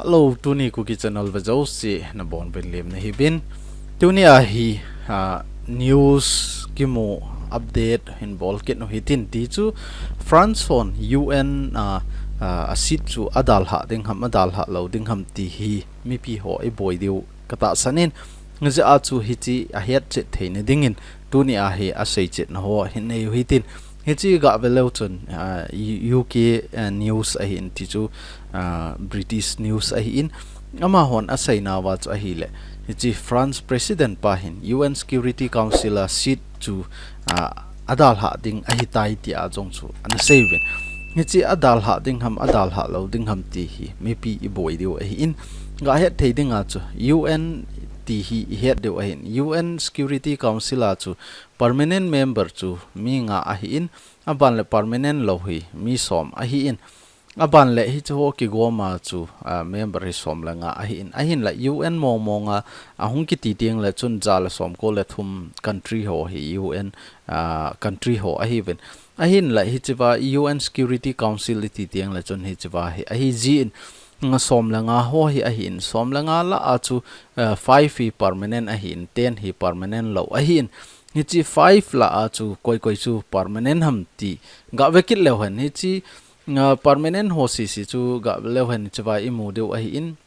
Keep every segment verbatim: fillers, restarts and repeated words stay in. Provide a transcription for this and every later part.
Hello, tuni Kuki Channel vea jouse nabonchauvin lemna hiuvin. Tuni a hi, ah, news kimu update hin bolkit u hitin ti chu France hon U N, ah, ah, a seat chu adalhah ding ham, adalhah lou ding ham ti hi mipi ho iboi diu katahsan in. Hijeh a chu hiche ahetchet theina dingin tuni a hi aseichetna ho hin nei u hitin. Hiche gah veleu chun, ah, U-, U K, ah, news ahin ti chu, ah, British news ahin. Amahon aseinauva chu ahile, hiche France President pa hin U N Security Council a seat chu, ah, adalhah ding ahitai tia jong chu anaseiuvin. Hiche adalhah ding ham, adalhah lou ding ham ti hi mipi iboi diu ahin. Gah hetthei dinga chu U N ti hi ihet diu ahin. U N Security Council a chu permanent member chu mi nga ahin, aban le permanent lou hi mi som ahin. Aban le hiche ho kigoma chu, ah, member hi som le nga ahin. Ahinla U N mong monga ahung kiti teng le chun ja le somko le thum country ho hi U N, ah, country ho ahiuvin. Ahinla hichea U N Security Council iti teng le chun hichea hi ahi jin, nga som le nga ho hi ahin, som le nga lah a chu, ah, five hi permanent ahin, ten hi permanent lou ahin. Hiche five lah a chu koi koi chu permanent ham ti gah vekit leu hen, hiche, ah, permanent ho sese chu gah veleu hen hichea imu diu ahin.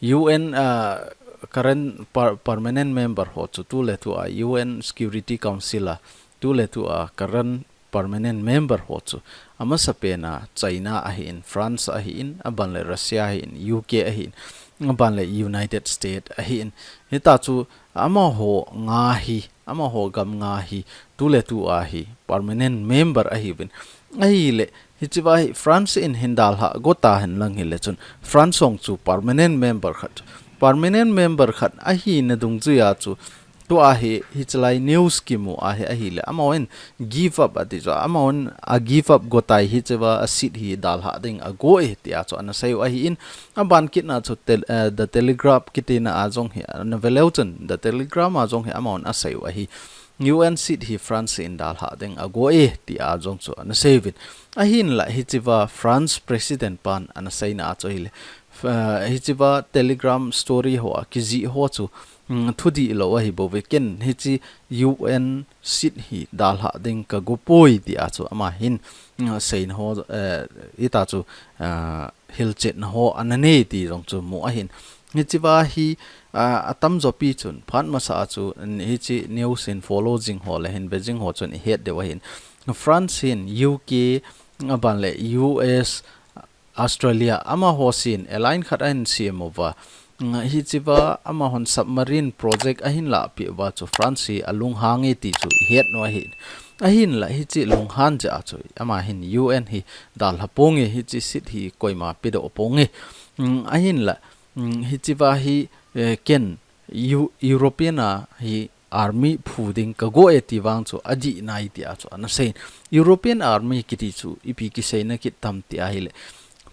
U N, ah, current per-, permanent member ho chu tuletua U N Security Council a tuletua current permanent member ho chu amasapena China ahin, France ahin, aban le Russia ahin, U K ahin, aban le United States ahin. Hitia chu amaho nga hi, amaho gam nga hi tuletua hi permanent member ahiuvin. Ahile, hichea hi France in hin dalhah gota hen lang hile chun, France hon chu permanent member khat chu. Permanent member khat ahina dungjuia chu, tua hi, hichelai news kimu a hi ahile, amahon give up ati chu, amahon a give up gotai hichea a seat hi dalhah ding ago e, tia chu anaseiu ahin, aban kitna chu tel-, eh, The Telegraph kitina a jong hi, ana veleu chun, The Telegraph a jong hi amahon aseiu ahi. U N seat hi France in dalhah ding ago e, tia jong chu anaseiuvin. Ahinla hichea France President pan anaseina a chu ahile, f-, eh, hichea Telegram story hoa kijih ho chu, mm, thudihlou ahi bouve, ken hiche U N seat hi dalhah ding kago poi tia chu amahin, mm, seina ho, eh, ita chu, ah, hilchetna ho ananei ti jong chu mu ahin. Hichea hi, ah, atamjo pi chun phat masa a chu, mm, hiche news hin follow jing ho le hin ve jing ho chun ihet diu ahin. France hin U K, aban le U S, Australia, amaho sen alliance khat ahin sem uva. Nga hichea amahon submarine project ahin lahpeh uva chu France hi alunghang e ti chu ihet u ahi. Ahinla hiche lunghan jeh a chu amahin U N hi dalha ponge, hiche seat hi koima pedoh ponge. Mm, ahinla, mm, hichea hi, eh, ken Eu-, European a hi army phu ding kago e ti vang chu adih nai tia chu anasei. European Army kiti chu ipi kiseina kit tam ti ahile,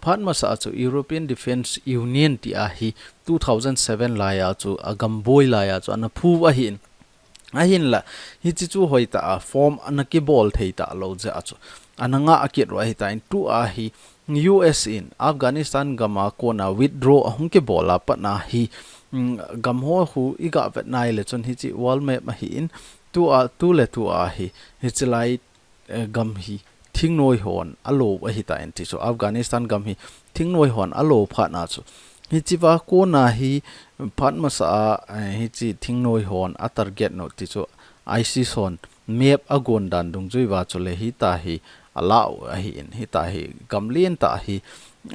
phat masa a chu European Defence Union tia hi two thousand seven lai a chu agam boi lai a chu ana phu ahin. Ahinla, hiche chu hoitah a form ana kibol thei talou jeh a chu ana ngah kit u ahitan, tua hi U S in Afghanistan gam a kona withdraw ahung kibol a pat na hi, mm, gam ho khu iga vet nai le chun hiche world map ahin, tua, tuletua hi, hichelai, eh, gam hi thingnoi hon alo ahitan ti chu, Afghanistan gam hi thingnoi hon alo phat na chu, hichea kona hi phat masa a, eh, hiche thingnoi hon a target u ti chu, ISIS hon map agon dan dungjui uva chule hitia hi alah u ahin, hitia hi gam lentah hi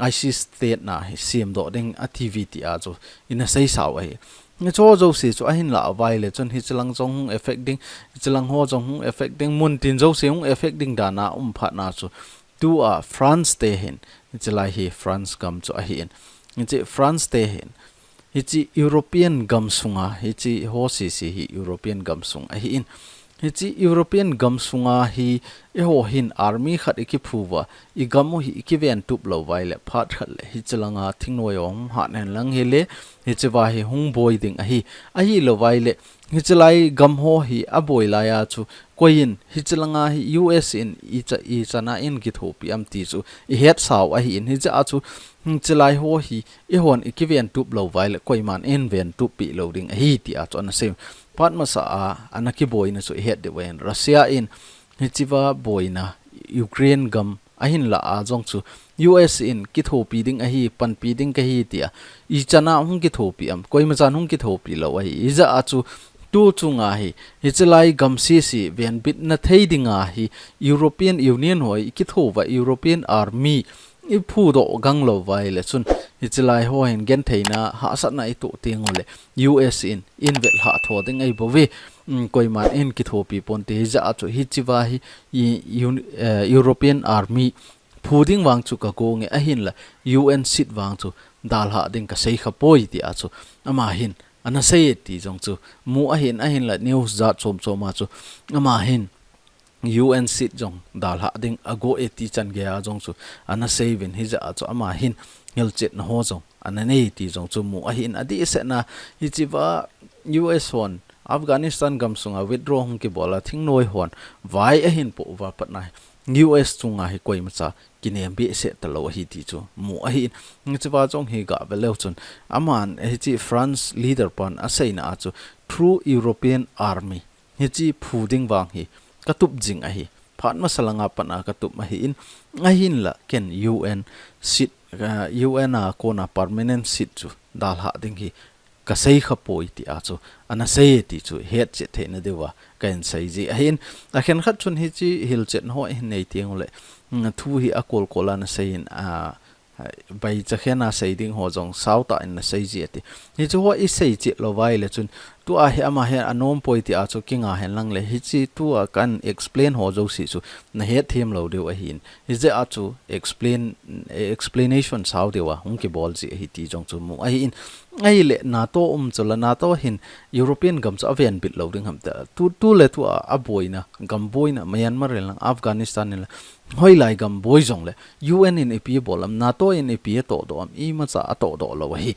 ISIS state na hi semdoh ding ati uve tia chu ina seisau ahi. Hicheho jouse chu ahin lah uva ahile chun hichelang jong hung effect ding, hichelang ho jong hung effect ding, muntin jouse hung effect ding dan a um phat na chu, tua France te hin, hichelai hi France gam chu ahin. Hiche France te hin, hiche European gam sunga, hiche ho sese hi European gam sung ahin. Hiche European gam sunga hi eiho hin army khat ikiphu uva, igam u hi ikiven tup lou uva ahile, phat khat le hiche langa thingnoi hung hah hen lang hile, hiche va hi hung boi ding ahi. Ahilou uva ahile, hiche lai gam ho hi aboi lai a chu, koi in hiche langa hi U S in icha, ichan a eikithopi am ti chu ihet sau ahin, hiche a chu, hiche lai ho hi eihon ikiven tup lou uva ahile, koiman eiven tup pi lou ding ahi ti a chu ana sei. Phat masa a, ana kiboina chu ihet diu ahin, Russia in hiche va boina Ukraine gam ahin la a jong chu U S in kithopi ding ahi, panpi ding kahi tia, ichan a hung kithopi am, koima chan hung kithopi lou ahi. Hijeh a chu tu chunga hi, hiche lai gam sese venbitna thei dinga hi European Union ho ikitho uva European Army iphudoh gang lou uva ahile chun, hiche lai ho hin gentheina hahsatna itoh teng ule U S in eivet lha tho ding ahi bouve. Um, koiman eikithopi ponte, hijeh a chu hiche va hi i, un, eh, European Army phu ding vang chu kagong e, ahin la U N seat vang chu dalha ding kasei khapoi ti a chu ama hin ana sei e ti jong chu mu ahin, ahin la news jat chom chom a chu ama hin U N seat jong dalha ding ago e ti chan gei a jong chu ana sei uvin, hijeh a chu ama hin hilchetna ho jong ana nei ti jong chu mu ahin, adehset na hiche va U S hon Afghanistan gam sunga withdraw hung kibol a thingnoi hon vai ahin po uva pat na hi U S chunga hi koima cha kinem behseh talou ahi ti chu mu ahin, hiche va jong hi gah ve leu chun aman hiche France leader pan aseina a chu through European Army hiche phu ding vang hi katup jing ahi. Phat masa langa pat a katup ahin, ahin la ken U N seat, ah, U N a kona permanent seat chu dalha ding hi kasei khapoi ti a chu ana sei e ti chu hetchet theina diuva kahin sei ji ahin, akhen khat chun hiche hilchetna ho ihin nei teng ule, mm, thu hi akol kol a ana sei in, ah, bai chakhen a sei ding ho jong sautah in ana sei ji ati. Hiche ho isei chet lou uva ahile chun, tua hi ama hi anom poi ti a chu kinga hen lang le, hiche tua kahin explain ho jouse chu nahet them lou diu ahin. Hijeh a chu explain, explanation sao diuva hung kibol ji ahi ti jong chu mu ahin. Ahile NATO um chu la, NATO hin European gam chu avenbit lou ding ham tia. Tu, tu le tu a, aboina, gam boina, Myanmar in lang, Afghanistan in lang, hoilai gam boi jong le, U N in ipi abol am, NATO in ipi atohdoh am, ima cha atohdoh lou ahi.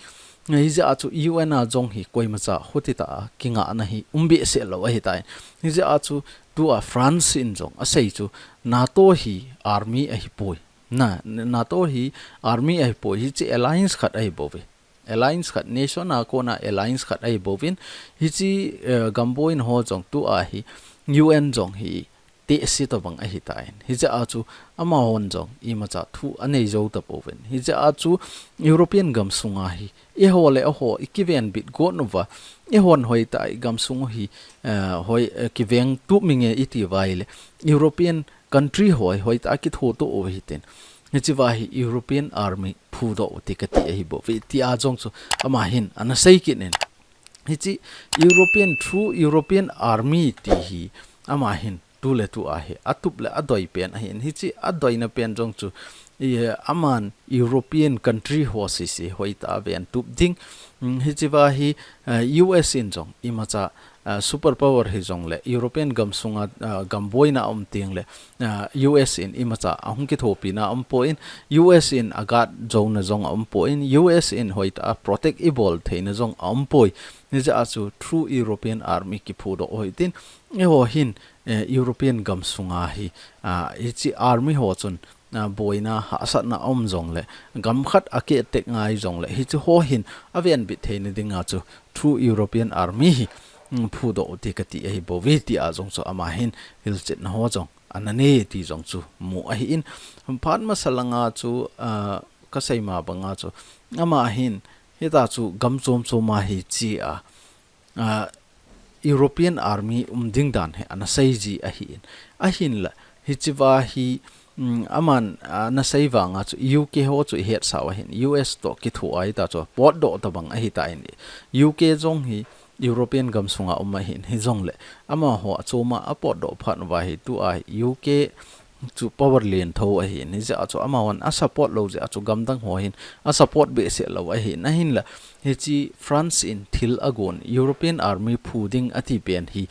Hijeh a chu U N a jong hi koima cha hoti tah a kingahna hi um behseh lou ahitai. Hijeh a chu tua France in jong asei chu NATO hi army ahipoi. Na, NATO hi army ahipoi, hiche alliance khat ahi bouve. Alliance khat, nation a kona alliance khat ahi bouvin, hiche, eh, gam boina ho jong tua hi U N jong hi tehse tobang ahitan. Hijeh a chu amahon jong ima cha thu anei jou tapouvin. Hijeh a chu European gam sunga hi eiho le eiho ikivenbit got uva, eihon hoitah a igam sung u hi, eh, hoi, eh, kiveng tup inge iti uva ahile, European country ho hi hoitah a kitho to u hitin. Hiche va hi European Army phudoh u ti kati ahi bouve ti a jong chu ama hin ana sei kit in. Hiche European, through European Army ti hi ama hin tu le tu a hi atup le adoi pen ahin, hiche adoina pen jong chu, i, aman European country ho sese hoitah a ven tup ding. Mm, hiche va hi, eh, U S in jong ima cha, eh, super power hijong le, European gam sunga, eh, gam boina um teng le, eh, U S in ima cha ahung kithopina um poi, U S in aguard jouna jong aum poi, U S in hoitah a protect ibol theina jong aum poi. Hijeh a chu through European Army kiphudoh u hitin, eiho hin, eh, European gam sunga hi, ah, hiche army ho chun, ah, boina hahsatna aum jong le, gam khat akeh tek ngai jong le, hiche ho hin avenbit theina dinga chu through European Army hi, mm, phudoh u ti kati ahi bouve ti a jong chu ama hin hilchetna ho jong ana nei ti jong chu mu ahin. Phat masa langa chu, ah, kasei ma banga chu ama hin hitia chu gam chom chom a hi che a, ah, European Army um ding dan hi ana sei ji ahin. Ahin la, hiche va hi, mm, aman, ah, ana sei vanga chu U K ho chu ihet sau ahin. U S toh kitho a hitia chu potdoh tabang ahitan. U K jong hi European gam sunga um ahin, hijong le amaho achom a apotdoh phat uva hi tua hi U K chu power lentho ahin, hijeh a chu amahon asupport lou jeh a chu gamdang ho hin asupport behseh lou ahin, ahin la, hiche France in thil agon, European Army phu ding ati pen hi,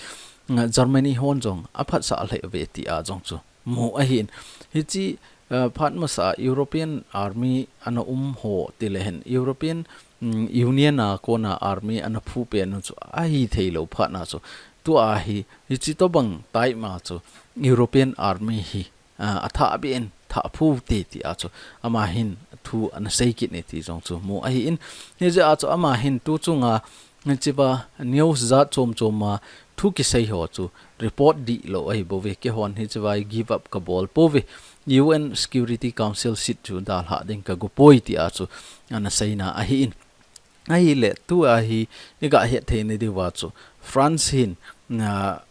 Nga Germany hon jong aphatsah lheh uve ti a jong chu mu ahin. Hichi, uh, phat masa European Army ana um ho ti le hen European, mm, Union a kona army ana phu pen u chu ahi thei lo phat na chu. Tua hi, hichi tobang tai ma chu European Army hi, uh, atha ben, tha phu te ti a chu. Ama hin thu ana sei kit e ti jong chu mu ahin. Hijeh a chu ama hin tu chunga hichiva news jat chom chom a thu kisei ho chu report dih lo ahi bouve, keihon hichiva give up ka bol pouve. U N Security Council seat chu dalha ding ka go poi ti a chu ana seina ahin. Ahile tu a hi i ga het thei na diu va chu France hin, ah,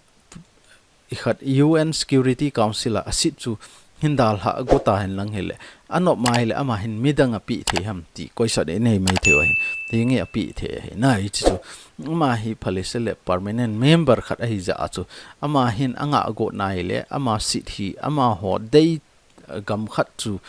i khat U N Security Council a, a seat chu hin dalha go ta hen lang hile, anop ma hile ama hin midang a pi thei ham ti koisa de nei mai thei u ahin. Ti nge a pi thei ahi na hichi chu. Ama hi phalise le permanent member khat ahi jeh a chu. Ama hin anga go na hile, ama seat hi, ama ho dei, uh, gam khat chu,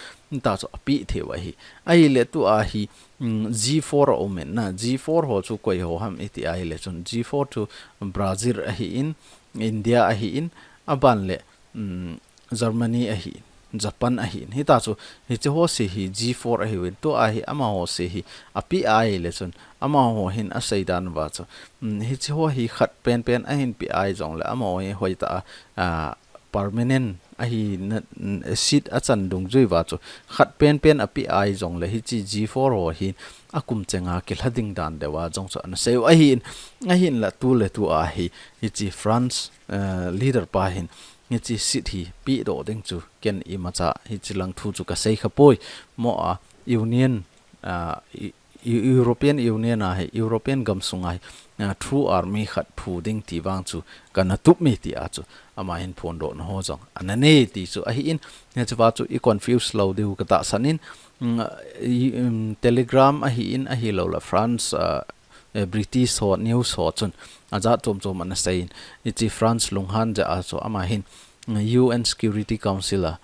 ta chu a pi thei u ahi. Ahile tu a hi, mm, G four a um in na, G four ho chu koi ho ham i ti ahile chun, G four chu Brazil ahi in, India ahi in, aban le, mm, Germany ahi in, Japan ahi in. Hita chu, hichi ho se hi G four ahi uvin, tu a hi ama ho se hi a pi ahile chun, ama ho hin a sei dan va chu. Mm, hichi ho hi khat pen pen ahin pi ahi jong le, ama ho hi hoi ta a, a, permanent ahi na, n-, seat a chan dungjui va chu. Khat pen pen a pi ahi jong le hichi G four ho hi a kum chenga kilha ding dan deu a jong chu ana sei u ahi in, ahin la tu le tu a hi, hichi France, eh, leader pa hin, hichi seat hi pi doh ding chu ken imacha hichi lang thu chu ka sei kha poi. Mo a Union, ah, i, i, European Union a hi, European gam sunga hi, ah, true army khat phu ding ti vang chu kana tup mi ti a chu ama hin phondoh na ho jong ana nei ti chu ahi in, hichi va chu i confuse lo diu ka tahsan in, mm, i, um, Telegram ahi in, ahi lo la France, ah, eh, British ho news ho chun a jat chom chom ana sei in, hichi France lunghan jeh a chu ama hin, mm, U N Security Council a,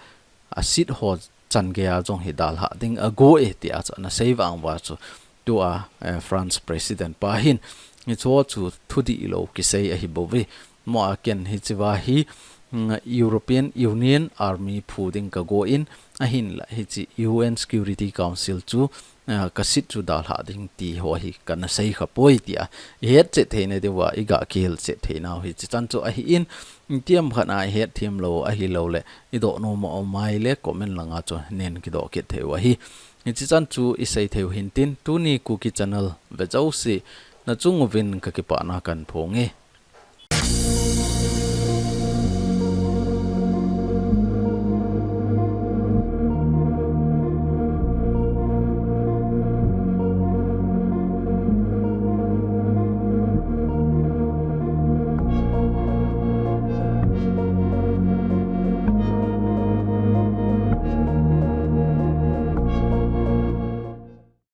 a seat ho chan gei a jong hi dalha ding a go e ti a chu ana sei vang va chu. Tu a, eh, France President pa hin, hichi ho chu thu dih lo kisei ahi bouve. Mo a ken hichi va hi, mm, European Union Army phu ding ka go in, ahin la hichi U N Security Council chu, ah, ka seat chu dalha ding ti ho hi kana sei kha poi ti a. I het chet thei na diu va, i ga kihil chet thei nau hichi chan chu ahi in, tiam khat a i het them lo ahi lo le, i doh nom a um ahile comment langa chu nen kidoh kit thei u ahi. Hichi chan chu i sei thei u hin tin, tuni Kuki Channel ve jouse na chung uvin ka kipana kan phong e.